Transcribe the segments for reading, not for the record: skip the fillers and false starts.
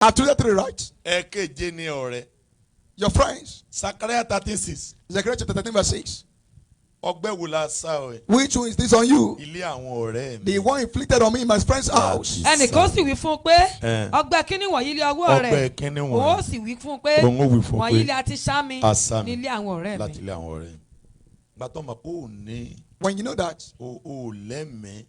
I've treated three, right? Ẹ̀keje ni ọ̀rẹ́. Your friends. Zechariah 13:6. Zechariah chapter 13, verse 6. Ọgbẹ́ wo la sá ọ ẹ̀? Which one is this on you? Ilé àwọn ọ̀rẹ́ mi. The one inflicted on me in my friend's house. Ẹnìkan sì wí fún un pé, Eh. ọgbẹ́ kínní wọ̀nyí lé ọwọ́ rẹ̀. Ọgbẹ́ kínní Òun ó wọ̀nyí. sì wí fún un pé, Òun ó wí fún un wọ̀nyí pé, lé a ti sá mi a sá mi nílé àwọn ọ̀rẹ́ láti mi. ilé àwọn ọ̀rẹ́ mi. Gbàtọ́ ma kó o ní When you know that o ò lẹ́mìí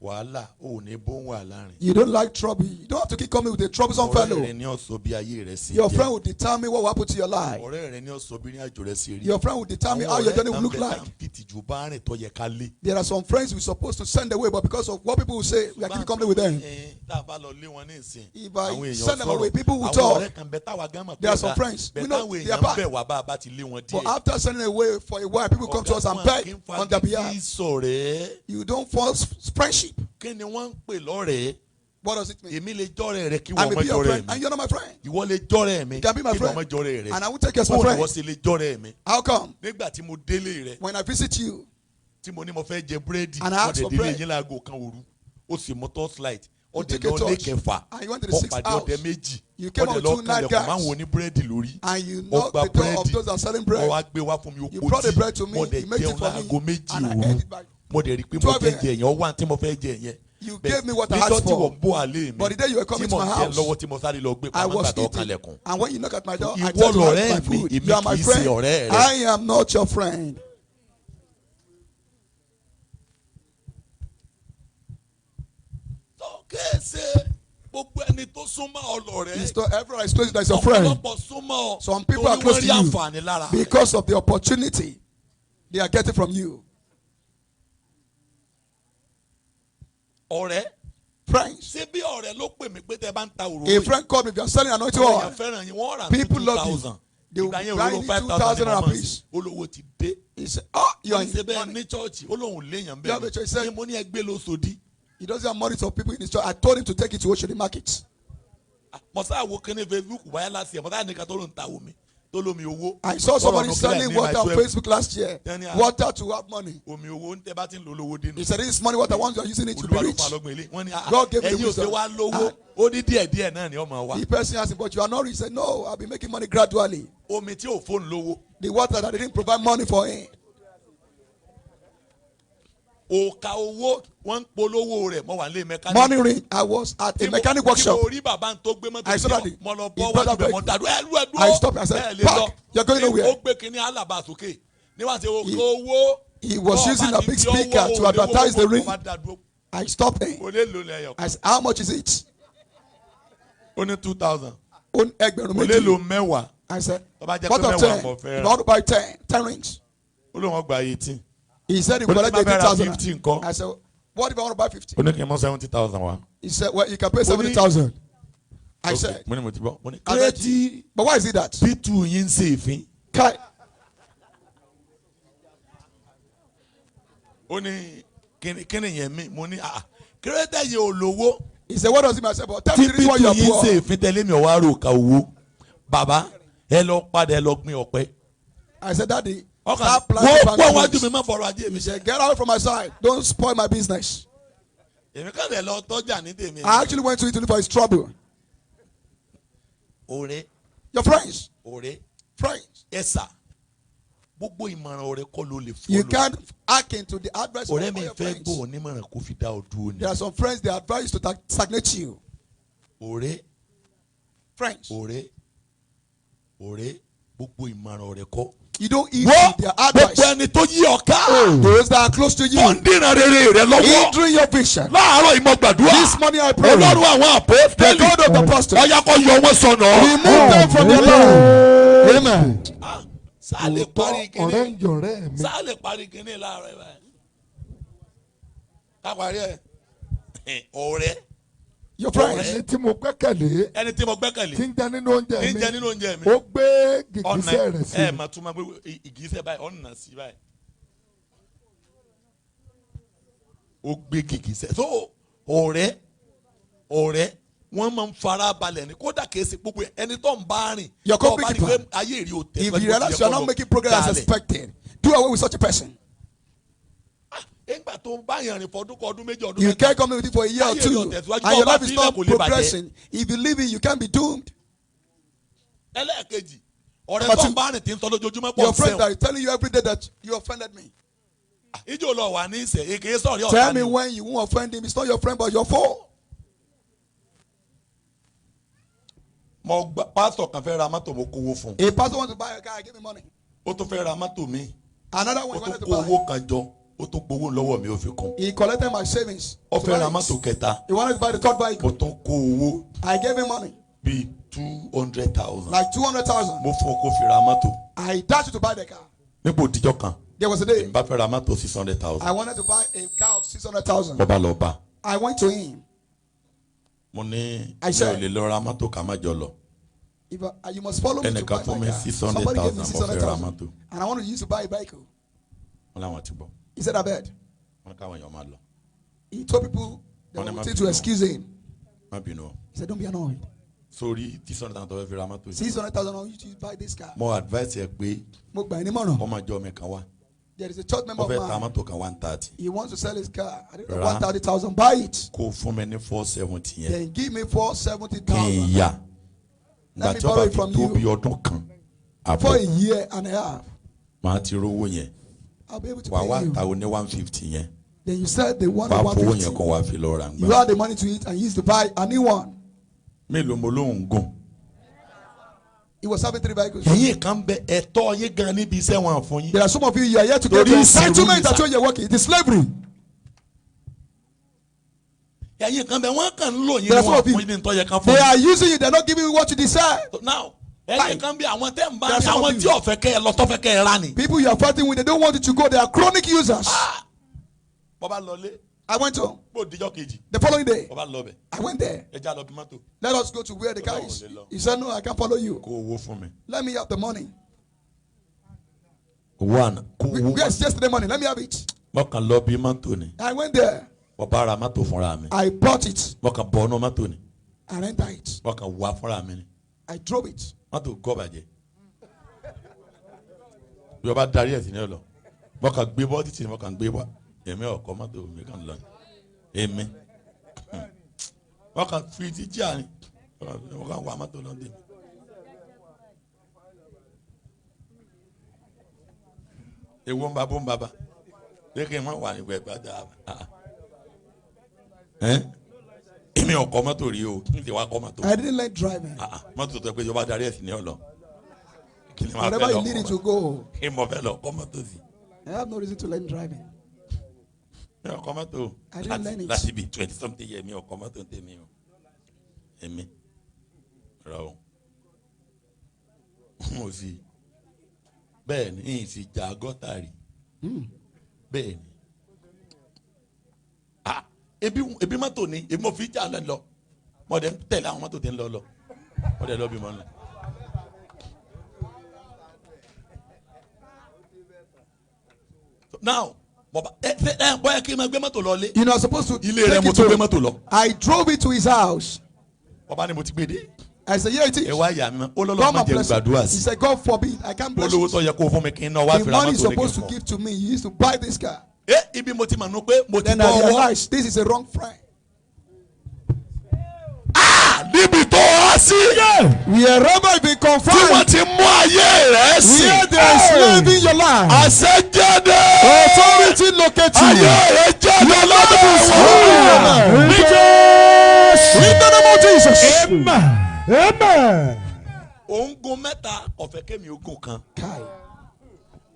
wàhálà, o ò ní bó ń wàhálà rìn. you don't like trouble, you don't have to keep coming with a troublesome Ọ̀rẹ́ fellow. rẹ ni ó sọ bí ayé rẹ ṣe Your jẹ́. friend will determine what will happen to your life. Ọ̀rẹ́ rẹ ni ó sọ bí ìrìn àjò rẹ ṣe rí. Your friend will determine how your journey will look like. Fìtìjú bá rìn tó yẹ ká lé. There are some friends we're supposed to send away, but because of what people will say, we are keeping company with them. Tá a bá lọ lé wọn ní ìsìn. If I Àwọn èèyàn send them sọ̀rọ̀. away, people will Àwọn talk. ọ̀rẹ́ kan bẹ táwa gan mọ̀ pé There are some ọ̀dà. friends. We Bẹ̀ know táwọn they are èèyàn bad. bẹ̀ wá bá a bá ti lé wọn But díẹ̀. after sending away for a while, people come to us and beg on their behalf. Sọ̀rẹ́. You don't force friendship. Kí ni wọ́n ń pè lọ́rẹ̀ẹ́? What does it mean? Èmi lè jọ́rẹ̀ rẹ kí I wọ́n may mọ be your jọ́rẹ̀ friend, mi. and you're not my friend. Ìwọ lè jọ́rẹ̀ mi You can be my kí wọ́n mọ friend, jọ́rẹ̀ rẹ. and I will take you as my Bóun ni friend. wọ́n ṣe lè jọ́rẹ̀ mi? How come? Nígbà tí mo délé rẹ, When I visit you, tí mo ní mo fẹ́ jẹ búrẹ́dì, And I mo asked dẹ̀ for délé bread. yín láago kan òru, ó sì mú torchlight, ó You dẹ̀ take a lọ lé torch, kẹfà, and you went to the ó sixth pàdé house. ọdẹ méjì, You ó came dẹ̀ out lọ two night kanlẹ̀kùn máa ń guards. wo ní búrẹ́dì lórí, And you ó knocked gba the door of búrẹ́dì, those that are selling ó bread. wá gbé wá fún mi, ó You kó brought the tí, bread to me, mo dẹ̀ you made it jẹun for me, láago méjì and I òru, ate it by mo dẹ̀ rí i pé mo 12 fẹ́ a.m. jẹ yẹn, ó wá tí mo fẹ́ jẹ yẹn. You Bẹ́ẹ̀, gave me what I níjọ́ asked tí for. wọ́n bó àlé mi, But the day you were coming tí to mo my ń jẹ house, lọ́wọ́ tí mo sáré lọ gbé I pamọ́ was nígbà tó eating. kanlẹ̀kùn. And when you knock at my door, I Ìwọ tell you to lọ̀rẹ́ have my mi, food. èmi You are my kì í ṣe friend. ọ̀rẹ́ rẹ. I am not your friend. Tó kéèsè gbogbo ẹni tó súnmọ́ ọ lọ̀rẹ́. It's not everyone is close to you that is your friend. Ọ̀pọ̀lọpọ̀ súnmọ́ ọ Some people torí are close wọ́n to rí you àǹfààní lára. because of the opportunity they are getting from you. Ọ̀rẹ́ Friends, ṣé bí ọ̀rẹ́ ló pè mí pé tẹ́ bá ń ta òróró a yìí, friend called me, if you are selling anointing àwọn èèyàn oil, fẹ́ràn yín, wọ́n rà ní people two love you. thousand. They will Ìgbà yẹn buy òróró it 5,000 2,000 ni naira wọ́n mọ̀ piece. sí. Olówó ti dé. He said, oh, you are Ó ní ṣe in bẹ́ẹ̀ money. ní chọ́ọ̀chì, ó lóun léèyàn You have a church, he bẹ́ẹ̀ said- ni. Mo ní ẹgbẹ́ ló sòdí. He doesn't have money for people in his church. I told him to take it to Oshodi Market. Mo sáà wo kíní Facebook wáyé láti ẹ̀, mo sáà nìkan tó ló ń ta omi, tó lómi owó. I saw somebody Ọ̀rọ̀ selling ní water my on 12. Facebook last year. Then, yeah. Water to have money. Omi owó ń tẹ́ bá ti ń lo lówó dénú. He said, this is money water. Once you are using it, you'll Olúwa be ló rich. fa lọ́gbọ̀n ilé. Wọ́n ní, "Ah, God gave me ẹ̀yin ò ṣe wisdom. wá lówó." Ó ní díẹ̀ díẹ̀ náà ni ọmọ wa. The person asked him, but you are not rich. He said, no, I'll be making money gradually. Omi tí ò fóònù lówó. The water that they didn't provide money for him. Òkà owó wọ́n ń polówó rẹ̀ mọ́ wà nílé mẹkáníìkì. Money ring. I was at a mechanic workshop. Tí mo rí bàbá tó gbé mọ́tò I saw that mo lọ his bọ́ brother wájú bẹ̀ break. mo dàdú ẹlú ẹdú. I stopped and said, "Park, you're going nowhere." Ó gbé kinní alàbà sókè. Níwájú ṣe owó. He was using a big speaker to advertise the ring. I stopped him. Kò lè lò lẹ́yọ̀. I said, how much is it? Ó ní 2,000. Ó ní ẹgbẹ̀rún Kò lè lò méjì. mẹ́wàá. I said, Tó bá jẹ́ what pé of mẹ́wàá 10? mo fẹ́ If rà. I want to buy 10 rings. Ó lóun ó gba 18. He said he Ó ní would collect tí bá fẹ́ ra 18,000. 50 ńkọ́? I said, what if I want to buy 50? Ó ní kí n mú 70,000 wá. He said, well, you can pay Ó ní- 70,000. I Okay, said, mo ní mo ti bọ́. Mo ní I said, kírẹ́tì but why is it that? P2 yín ń ṣe èéfín. Kai, Ó ní kíni yẹn mi mo ní ah kírẹ́tì yẹn ò lówó. He said, what does it mean? I said, but tell Tí me the reason why P2 you are yín ń poor. ṣe èéfín tẹ́lẹ̀ mi ò wá rò ká owó. Bàbá ẹ lọ padà ẹ lọ gbin ọ̀pẹ. I said, Daddy, Ọkàn start wọ́n planting pọ̀ palm wájú trees. mi má fọ̀rọ̀ ajé mi He ṣe. said, get out from my side. Don't spoil my business. Èmi kàn lè lọ tọ́jà ní tèmi. I actually went to Italy for his trouble. Ọ̀rẹ́ Your friends, ọ̀rẹ́ friends. ẹ̀sà gbogbo ìmọ̀ràn ọ̀rẹ́ kọ́ ló lè You fọ́lọ̀. can't hearken to the advice of Ọ̀rẹ́ all mi your fẹ́ friends. gbọ́ onímọ̀ràn kó fi dá ọ dúró ni. There are some friends they advise to stagnate you. Ọ̀rẹ́ Friends, ọ̀rẹ́ ọ̀rẹ́ gbogbo ìmọ̀ràn ọ̀rẹ́ kọ́. you don't eat Wọ́n their advice. gbogbo ẹni tó yí ọ ká. Those that are close to you, Tó ń dènà rere rẹ lọ́wọ́. hindering your vision. Láàárọ̀ ìmọ̀ gbàdúrà. This morning I pray. Ọlọ́run àwọn The àpọ́stélì. God of the apostles, Ọ̀yá kó yọ wọ́n sọnù. remove them from their life. Amen. Sáà lè parí Òótọ́ ọ̀rẹ́ kíní. ń jọ̀rẹ́ mi. Sáà lè parí kíní láàárọ̀ ẹ̀ báyìí. Ká parí ẹ̀. Ọ̀rẹ́ Your friends, Ẹni tí mo gbẹ́kẹ̀lé ẹni tí mo gbẹ́kẹ̀lé tí ń jẹ nínú oúnjẹ tí ń mi jẹ nínú oúnjẹ mi. ó gbé gìgísẹ̀ rẹ̀ sí ẹ mi. mà tún máa gbé ìgísẹ̀ báyìí ọ̀nà sí báyìí. Ó gbé gìgísẹ̀ so ọ̀rẹ́ ọ̀rẹ́ wọ́n máa ń fara balẹ̀ ní kódà kìí ṣe gbogbo ẹni tó ń bá rìn Your tó bá company rí pé keeper. ayé rí o tẹ̀ If you realize you are not making progress as expected, do away with such a person. Nígbà tó ń bá yàn rìn fọdún kan ọdún méjì ọdún You mẹ́ta. can't come with it for a year or Ayé two, rẹ̀ ò tẹ̀síwájú, and your bọ́ bá life is fi not ilẹ̀ kò lè bàjẹ́. progressing. If you leave it, you can be doomed. Ẹlẹ́ẹ̀kejì, ọ̀rẹ́ Number tó two. ń bá rìn tí ń sọ lójoojúmọ́ pọ̀ Your friend sẹ́wọ̀n. that is telling you every day that you offended me. Ijó lọ wà ní ìsẹ̀, èké sọ̀rí ọ̀tá Tell ni. me when you won't offend him. It's not your friend, but your foe. Mo gba pásítọ̀ kan fẹ́ ra mọ́tò, mo kówó fún un. A pastor wants to buy a car, give me money. Ó tún fẹ́ ra mọ́tò mi. Another Ó one he tún wanted to kó buy. owó kan jọ. Ó tún gbowó lọ́wọ́ mi ó fi kún. He collected my savings. Ó to fẹ́ buy ra it. mọ́tò kẹta. He wanted to buy the third Mo vehicle. tún kó owó I gave him money, bíi 200,000. like 200,000. Mo fún un kó fi ra mọ́tò. I dashed it to buy the car. Nípò òdìjọ́ kan, There was a day èmi bá fẹ́ ra mọ́tò 600,000. I wanted to buy a car of 600,000. Mo bá lọ bá. I went to him. Mo ní I mi ò said- lè lọ ra mọ́tò ká má jọ lọ. If I, you must follow me to Ẹnìkan buy fún my mi car. 600,000 Somebody gave me mo fẹ́ ra 600,000 mọ́tò. and I want to use to buy a vehicle. Wọ́n láwọn ti gbọ́. He said, I bet. Wọ́n ní káwọn èèyàn máa lọ. He told people they Wọ́n ní were má waiting to bínú. excuse him. Má bínú o. He said, don't be annoyed. Sórí 600,000 tó fẹ́ fi ra mọ́tò yìí. 600,000 I want you to buy this car. Mo advice ẹ pé Mo gbà yín nímọ̀ràn. ọmọ ìjọ mi kan wá. There is a church member Ó fẹ́ of ta mine. mọ́tò kan 130. He wants to sell his car. I don't know, Ra. 130,000. Buy it. Kó fún mi ní 470 yẹn. Then give me Kí n 470,000 yà. Ìgbà Let me tí ó borrow bá it fi from tó you. bí ọdún kan for a àbọ̀ year and a half. màá ti rówó yẹn. I'll be able to Wà wá pay you. ta o ní 150 yẹn. Then you said the one Wà á fowó 150. yẹn kan wà á fi lọ ra You ngbà. had the money to eat and used to buy a new one. Mélòó mo lóhùn gùn. He was having three vehicles. Ẹ̀yin kan bẹ ẹ̀tọ́ yín gan níbi iṣẹ́ wọn fún yín. There are some of you, you are yet to get Torí your ìsìnrú entitlement ni at sà. where you're working. It is slavery. Ẹ̀yin kan bẹ wọ́n kàn ń lò yín There are ni some wọ́n of you. fún yín ní ntọ́ yẹ kan fún They yín. are using you. They're not giving you what you desire. Now ẹ̀yin kan bẹ àwọn tẹ́ ń bá There are ní some of àwọn you. tí ọ̀fẹ́ kẹ́ ẹ lọ tọ́fẹ́ kẹ́ ẹ rà ni. People you are fighting with, they don't want you to go. They are chronic users. Bọ́ bá lọ lé I went to bó dijọ́ kejì the following day. bọ́ bá lọ bẹ̀ I went there. ẹ já lọ bí mọ́tò Let us go to where the car is. He said, no, I can't follow you. kó owó fún mi. Let me have the money. Owó àná kó owó. Where's yesterday money? Let me have it. Mo kàn lọ bí mọ́tò ni. I went there. Mo bá ra mọ́tò fúnra mi. I bought it. Mo kàn bọ̀ ọ́nà mọ́tò ni. I rented it. Mo kàn wá fúnra mi ni. I drove it. Mọ́tò gọ́ bàjẹ́. Bí o bá darí ẹ̀ sí ní ọ̀lọ́. Mo kàn gbé bọ́ títì mo kàn gbé bọ́. Èmi ọ̀kọ́ mọ́tò mi kàn lọ ni. Èmi. Mo kàn fi ti jíà ni. Mo kàn wá mọ́tò lọ́dẹ mi. Ewo ń ba bó ń baba. Ṣé kí n má wà ní ìgbà dáa? Èmi ọ̀kọ́ mọ́tò rí o. Kí n ti wá kọ́ mọ́tò? I didn't learn driving. Ah, ah, mọ́tò tó pé ìjọba darí ẹ̀sìn ní ọ̀lọ́. Kí ni màá fẹ́ Wherever lọ you need kọ́ it to go. kí mo fẹ́ lọ kọ́ mọ́tò sí. I have no reason to learn driving. Mi ò kọ́ mọ́tò I didn't learn it. láti bí 20 something years mi ò kọ́ mọ́tò tèmi o. Èmi rọ o. Mo sì bẹ́ẹ̀ ni ìyìn sì já gọ́tà rí. Bẹ́ẹ̀ ni. Ah, ebi mọ́tò ni ebi mo fi já lọ lọ. Mo dẹ̀ ń tẹ̀lé àwọn mọ́tò tí ń lọ lọ. Mo dẹ̀ lọ bí mo ń lọ. Now, bọ̀bá ẹ ẹ bọ́yá kí n máa gbé mọ́tò lọ lé. You know, I'm supposed to. Ilé rẹ̀ take mo it tún to- gbé mọ́tò lọ. I drove it to his house. Bàbá ni mo ti gbé dé. I said, yeah, it is. Ẹ wá yà mí mọ́. Ó lọ́lọ́ Come má and jẹ́ bless gbàdúrà it. He sí. said, God forbid, I can't bless Olówó it. tó yẹ kó fún mi kí n náà wá The fi ra money mọ́tò you're ní kí n supposed to fún. give to me, you used to buy this car. Ẹ ibi mo ti mọ̀ nù pé mo ti Then I bọ́ ọwọ́. realized this is a wrong friend. Níbi tó há sí. Wherever you be Tí wọ́n confined, ti mú ayé rẹ̀ sí. where they are enslaving your life, Àṣẹ jáde. authority locate you. Ayé rẹ̀ jáde lọ́dọ̀ wọn. Amen. In the name of Jesus. Amen. Amen. Òun gun mẹ́ta ọ̀fẹ́ kémi ogun kan. Kai.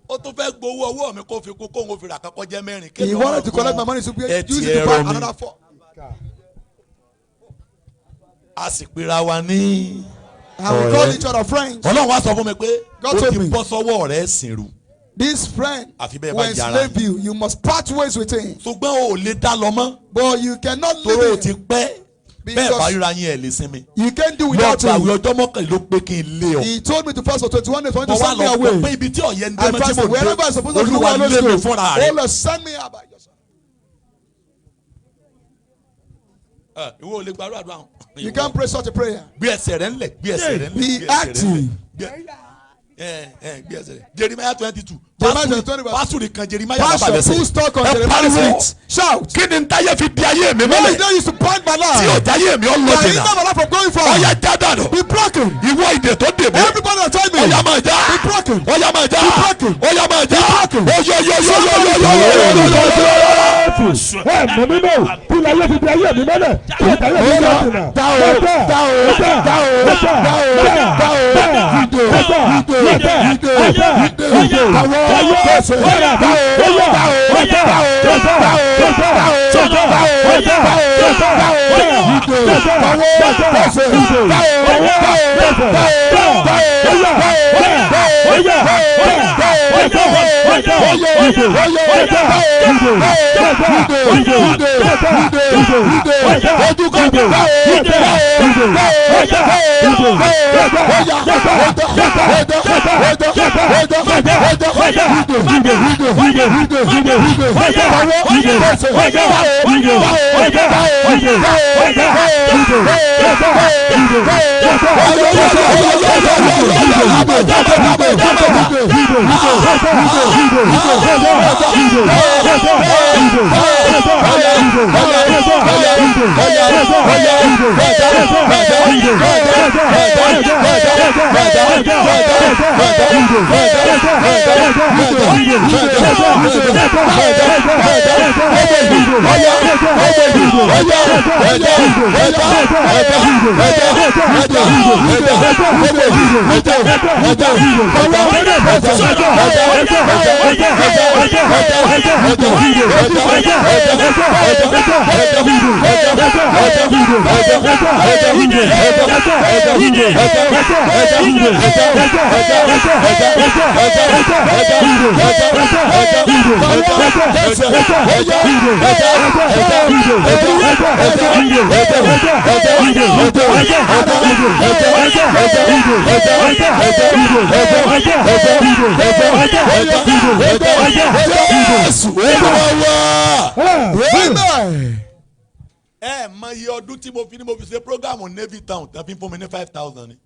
Ó tún fẹ́ gbowó ọwọ́ mi kó fi kún kóun ó fi rà kọ́kọ́ jẹ́ mẹ́rin. He wanted to collect my money to be Ẹ ti use it to buy ẹ̀rọ mi. another four. A sì pera wa ní. And we called each other friends. Ọlọ́run wá sọ fún mi pé God ó told ti me. bọ́ sọ́wọ́ rẹ̀ sìnrù. This friend Àfi bẹ́ẹ̀ will bá yára enslave you. You must part ways with him. Ṣùgbọ́n o ò lè dá lọ mọ́. But you cannot Toró o leave ti him. pẹ́. Bẹ́ẹ̀ bá Because ríra yín ẹ̀ lè sinmi. you can't do Lọ without gbàwé him. ọjọ́ mọ́kànlélógún pé kí n lé ọ. He told me to fast for 21 days for him Mo to wá send me lọ pé away. ibi tí ọ̀yẹ́ ń dé I mọ́ tí fasted mo wherever I'm dé. supposed to go, Olúwa I lé mi always go. fúnra Oh rẹ̀. Lord, send me out by yourself. Ìwọ ò lè gbàdúrà àdúrà hàn. You can't pray such a prayer. Gbé ẹsẹ̀ rẹ̀ ńlẹ̀, gbé ẹsẹ̀ rẹ̀ ńlẹ̀. Be gbé ẹsẹ̀ rẹ̀ ńlẹ̀. active. Gbé- Ẹ ẹ gbé ẹsẹ̀ rẹ̀. Jeremiah 22. Jeremiah 22 verse- Pásùrì kan Jeremiah Pastor, bàbá full lẹ́sẹ̀. stock on Ẹ Jeremiah's pariwo. feet. Shout. Kí ni ntáyé fi di ayé mi What is mọ́lẹ̀? there used to bind my Tí ò life? jáyé mi ó lọ I jìnnà. hinder my life from going far. Ọ̀yá já dànù. Be broken. Ìwọ ìdè tó dè mí. Everybody that tried me. Ọ̀yá máa já. Be broken. Ọ̀yá máa já. Be broken. Ọ̀yá máa já. Be broken. Oyoyoyoyoyoyoyoyoyoyo. Ẹ̀mí mímọ́ kí láyé fi di ayé mi mọ́lẹ̀ tí ò jáyé mi lọ jìnnà. Dá o, dá o, dá o, dá o, dá o, ìdè, ìdè, ìdè, ìdè, àwọn tẹ̀sẹ̀, dá o, dá o, dá o, dá o, dá o, dá o, dá o, dá o, ìdè, àwọn tẹ̀sẹ̀, dá o, dá o, dá o, dá o, dá o, dá o, dá o, dá o, ìdè, ìdè, ìdè, ìdè, ojúkọ, dá o, dá o, dá o, dá o, dá o, ọ̀yà, ọ̀dọ̀, ọ̀dọ̀, ọ̀dọ̀, ọ̀dọ̀, ọ̀dọ̀, ìdè, ìdè, ìdè, ìdè, ìdè, ìdè, ọwọ́, ẹsẹ̀, dá o, dá o, dá o, dá o, dá o, dá o, dá o, Jésù Olúwa wa. Amen. Ẹ mọ iye ọdún tí mo fi ní mo fi ṣe programu Navy Town tán fi ń fún mi ní 5,000 ni.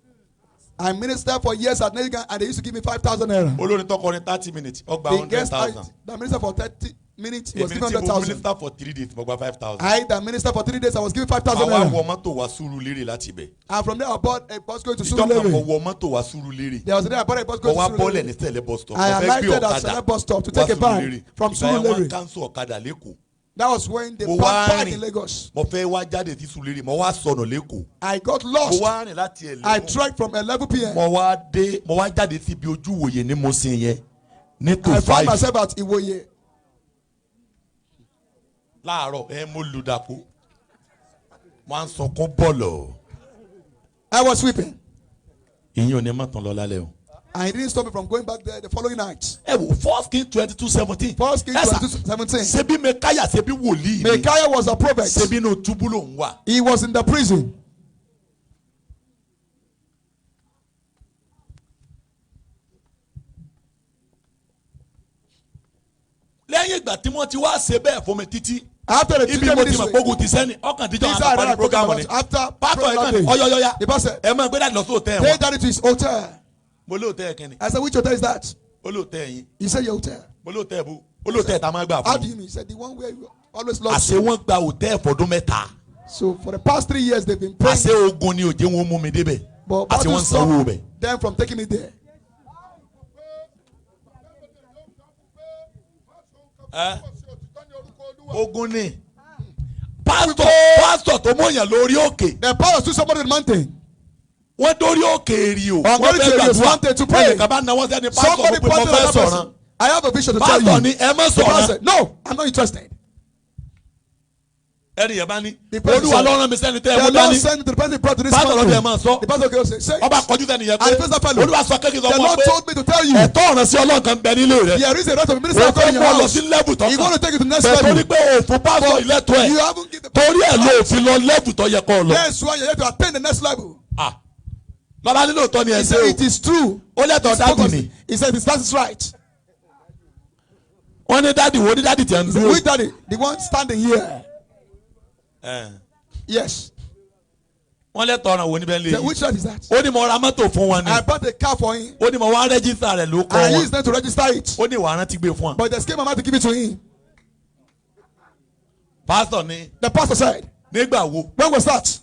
I ministered for years at Navy and they used to give me 5,000 naira. Olórin tó kọrin 30 minutes ó gba The hundred guest I, thousand. the minister for 30 minutes he was Èmi given tí mo 100,000. minister for 3 days mo gba 5,000. I the minister for 3 days I was given 5,000 Àwa naira. wọ mọ́tò wá Sùúrùlérè láti ibẹ̀. And from there I bought a bus going to Ìjọ kan mo Surulere. wọ mọ́tò wá Sùúrùlérè. There was a day I bought a bus Mo going wá to bọ́lẹ̀ Surulere. ní Sẹ̀lẹ̀ bus stop. I Mo fẹ́ gbé alighted at ọ̀kadà Sele bus stop to wá take a bike Sùúrùlérè. from Ìgbà yẹn wọ́n Surulere. cancel ọ̀kadà l'Ékòó. That was when they Mo wá parked back rìn. in Lagos. Mo fẹ́ wá jáde sí Sùúrùlérè. Mo wá sọnù l'Ékòó. I got Mo lost. wá rìn láti I 11. trekked from 11 p.m. Mo wá dé, mo wá jáde síbi ojúwòye ní Mùsìn yẹn ní to I found 5 myself at Iwoye. Láàárọ̀ ẹ mo lùdàpọ̀. Mo á ń sọkún bọ̀lọ̀. I was sweeping. Ìyẹn ò ní má tán lọ lálẹ́ o. And he didn't stop me from going back there the following night. Ẹ wo First King 22:17. First Kings Ẹ sà, 22:17. ṣebí Mekaya, ṣebí wòlíì ni. Micaiah was a prophet. Ṣebí inú túbú ló ń wà. He was in the prison. Lẹ́yìn ìgbà tí wọ́n ti wá ṣe bẹ́ẹ̀ fún mi títí. After the Ibi teacher mo ti mọ̀ ministry, gbógun ti sẹ́ni ọkàn díjọ́ these àwọn are àpárí the programu ni. after Pásítọ̀ ẹ̀ kàn ní program day. ọyọyọya. The pastor Ẹ máa gbé daddy lọ sí hotel take wọn. daddy to his hotel. Mo lé hotel kínni. I said, which hotel is that? Ó lé hotel yín. He said, your hotel. Mo lé hotel bó. Ó lé hotel tá a máa gbà How fún do yín. you mean? He said, the one where you always lost. Àṣé wọ́n gba hotel fọdún 3. So for the past 3 years, they've been praying. Àṣé ogun ni òjé wọn mú mi débẹ̀. But Àṣé battle wọ́n ń sanwó stopped bẹ̀. them from taking me there. Ogun ni. Pásítọ̀ tó mọ̀yàn lórí òkè. The power to somebody in the mountain. Wọ́n dórí òkè èrì o. On Wọ́n going fẹ́ to the gbàdúrà. mountain to pray. Ẹnìkan bá náwó sẹ́ni pásítọ̀ Somebody mo pé mo pointed fẹ́ at that sọ̀rọ̀. person. I have a vision to tell Pásítọ̀ you. ni ẹ má The pastor sọ̀rọ̀. said, no, I'm not interested. Ẹni yẹn bá ní. The person Olúwa said, ló rán mi sẹ́ni tẹ́ ẹ The mú Lord dání. sent me to the person he brought to this Pastor mountain. ló dé máa sọ. The pastor okay, say, Ọba kọjú sẹ́ni yẹn And the pastor pé fellow. Olúwa sọ kékeré sọ The fún ọ Lord pé told me to tell you. ẹ̀tọ́ ọ̀ràn sí Ọlọ́run kan bẹ nílé rẹ̀. There is a right of a minister Òun of God fẹ́ in your mú ọ lọ house. sí level tó He want to take you to the next Bẹ́ẹ̀ level. torí pé òfin pásítọ̀ ìlẹ́tọ̀ ẹ̀. You haven't given the Torí ẹ̀ ló fi lọ level tó yẹ kó lọ. That's why you have to attain the next level. Ah. Lọ́ba nílò tọ́ ni ẹ He ṣe said o. it is true. Ó lẹ́tọ̀ọ́ daddy ni. He said that is right. Wọ́n ní daddy wo ní daddy tiẹ̀ ń He said, dúró. which daddy? The one standing here. Ẹ̀. Yes. Wọ́n lẹ́tọ̀ ọ̀ràn wo níbẹ̀ lé Say, yìí? which church is that? Ó ní mo ra mọ́tò fún wọn ni. I bought a car for him. Ó ní mo wá register rẹ̀ ló kọ́ And I wọn. used them to register it. Ó ní ìwà rántí gbé fún wọn. But they came my to give it to him. Pásítọ̀ ni The pastor said, nígbà wo? when was that?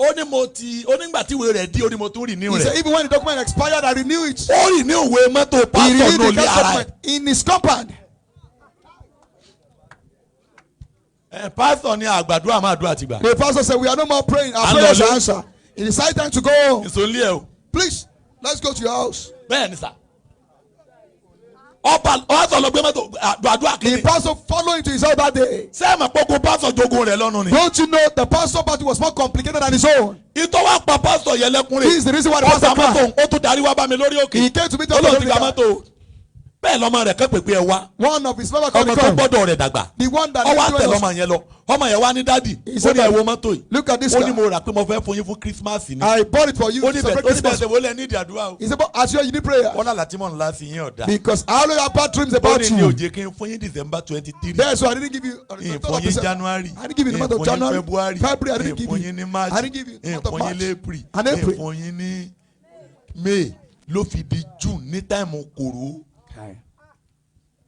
Ó ní mo ti ó nígbà tí ìwé rẹ̀ dí, ó ní mo tún renew He said, rẹ̀. even when the document expired, I renew it. Ó renew ìwé mọ́tò He pásítọ̀ renewed ní the olè car ara ẹ̀. document in his compound. Ẹ pásítọ̀ ni àgbàdua máa dúrà ti gbà. The pastor said, we are no more praying. Our And prayers Lord- are answered. It is high time to go. Ìsòlí ẹ o. Please, let's go to your house. Bẹ́ẹ̀ ni sà. Ọba pásítọ̀ lọ gbé mọ́tò àdúrà The kìíní. pastor followed him to his house that day. Sẹ́ẹ̀mù pọ́kó pásítọ̀ jogun rẹ̀ lọ́nu ni. Don't you know the pastor party was more complicated than his own? Ìtọ́ wa pa pásítọ̀ yẹn lẹ́kúnrẹ́. This is the reason why the Ó pastor ta mọ́tò cried. ó tún darí wá bá mi lórí òkè. He came to meet Ó us. lóun ti gba mọ́tò. Bẹ́ẹ̀ lọ́mọ rẹ̀ kẹ́ pèpè ẹ wá. One of his members called Ọmọ the tó come. gbọ́dọ̀ rẹ̀ dàgbà. The one that Ó wá tẹ̀lé was- ọmọ yẹn lọ. Ọmọ yẹn wá ní dádì. He Ó said ní ẹ that- wo mọ́tò yìí. Look at this Ó ní car. mo rà pé mo fẹ́ fún yín fún Christmas ni. I bought it for you. Ó to ní bẹ̀rẹ̀ celebrate ó ní bẹ̀rẹ̀ Christmas. ṣe wọlé ní ìdí àdúrà o. He said, but as you need prayer. Wọ́n lálàá tí mò ń lá sí yín ọ̀dà. Because I always have bad dreams Ó about ní ní you. òjé kí n fún yín December 23. That's why I didn't give you on the Ìfún 23rd of yín December. January. I didn't give you the month of Ìfún yín January. February. February, I didn't give Ìfún you. yín ní March. I didn't give you the month of Ìfún yín March. ní April. And April. Ìfún yín ní May ló fi di June ní táìmù kòró.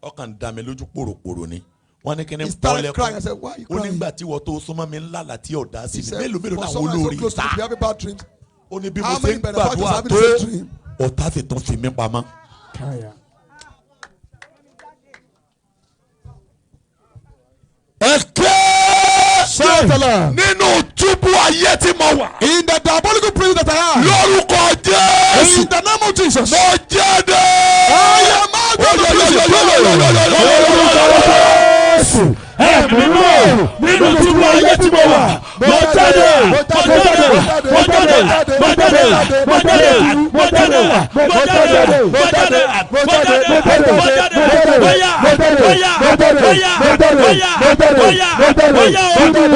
Ọkàn dà mí lójú pòròpòrò ni. Wọ́n ní kí ni He started crying. I said, why are you Ó crying? nígbà tí wọ́n tó súnmọ́ mi ńlá láti ọ̀dà sí He mi. said, Mélòó mélòó for làwọn someone so olórí close to ta. me, having bad dreams. Ó ní bí mo How ṣe many ń benefactors gbàdúrà having tó the same dream? ọ̀tá sì tún fi mí pamọ́. Ẹ ké Shout aloud. nínú túbú ayé tí mo wà. In the diabolical prison that I am. Lórúkọ Jésù. In the name of Jesus. Mo jáde. I am out of the prison. Jésù ẹ̀mí mímọ́ nínú túbú ayé tí mo wà mo jáde mo jáde mo jáde mo jáde mo jáde mo jáde mo jáde mo jáde mo jáde mo jáde mo jáde bóyá bóyá bóyá bóyá bóyá bóyá bóyá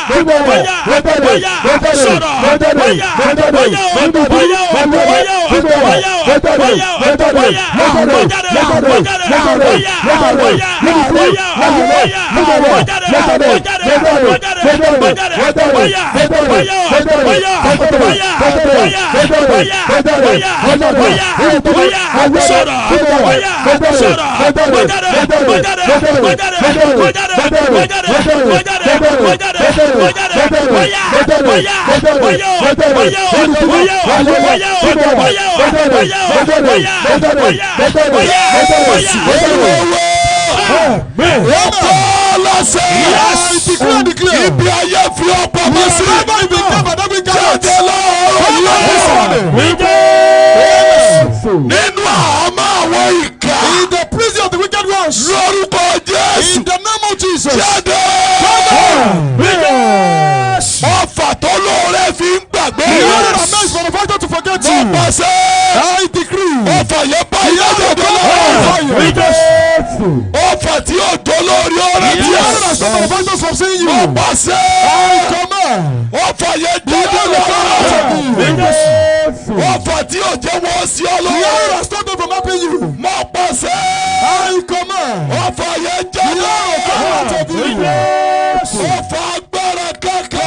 bóyá bóyá bóyá sọ̀rọ̀ bóyá bóyá bóyá bóyá bóyá bóyá bóyá mo jáde mo jáde bóyá bóyá bóyá bóyá mo jáde mo jáde mo jáde mo jáde bóyá bóyá bóyá bóyá bóyá bóyá bóyá bóyá bóyá sọ̀rọ̀ bóyá sọ̀rọ̀ mo jáde mo jáde mo jáde mo jáde mo jáde mo jáde mo jáde mo jáde bóyá bóyá bóyá bóyá bóyá bóyá bóyá bóyá bóyá bóyá bóyá bóyá. Ọlọ́sẹ̀. I declare, declare. Ibi ayé fi ọ̀pọ̀ mọ́ sí. Wherever you been covered, don't be covered. Jáde lọ́rọ̀ yóò. Nínú àhámọ́ àwọn ìkà. In the prison of the wicked ones. Lórúkọ Jésù. In the name of Jesus. Jáde. Ọfà tó lóore fi ń gbàgbé. The order of men is for the factor to forget Mo you. pàṣẹ. I decree. Ọfà yẹn bá iná jáde lọ́rọ̀. Ọfà tí yóò tó lórí ọ̀rẹ́ The tí order of yóò. men is for from seeing you. Mo pàṣẹ. I command. Ọfà yẹn jáde lọ́rọ̀. Ọfà tí yóò jẹ́ wọ́n sí ọ The lọ́wọ́. order of stop them from helping you. Mo pàṣẹ. I command. Ọfà yẹn jáde Out lọ́rọ̀. of you. Ọfà agbára kankan.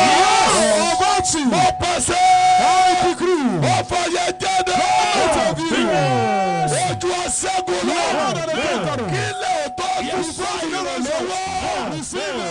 Of virtue. Mo pàṣẹ. I decree. Ọfà yẹn jáde. Out of you. Ojú aṣẹ́gun lọ. Kílẹ̀ tó tún fún ìrànlọ́wọ́. Receive it.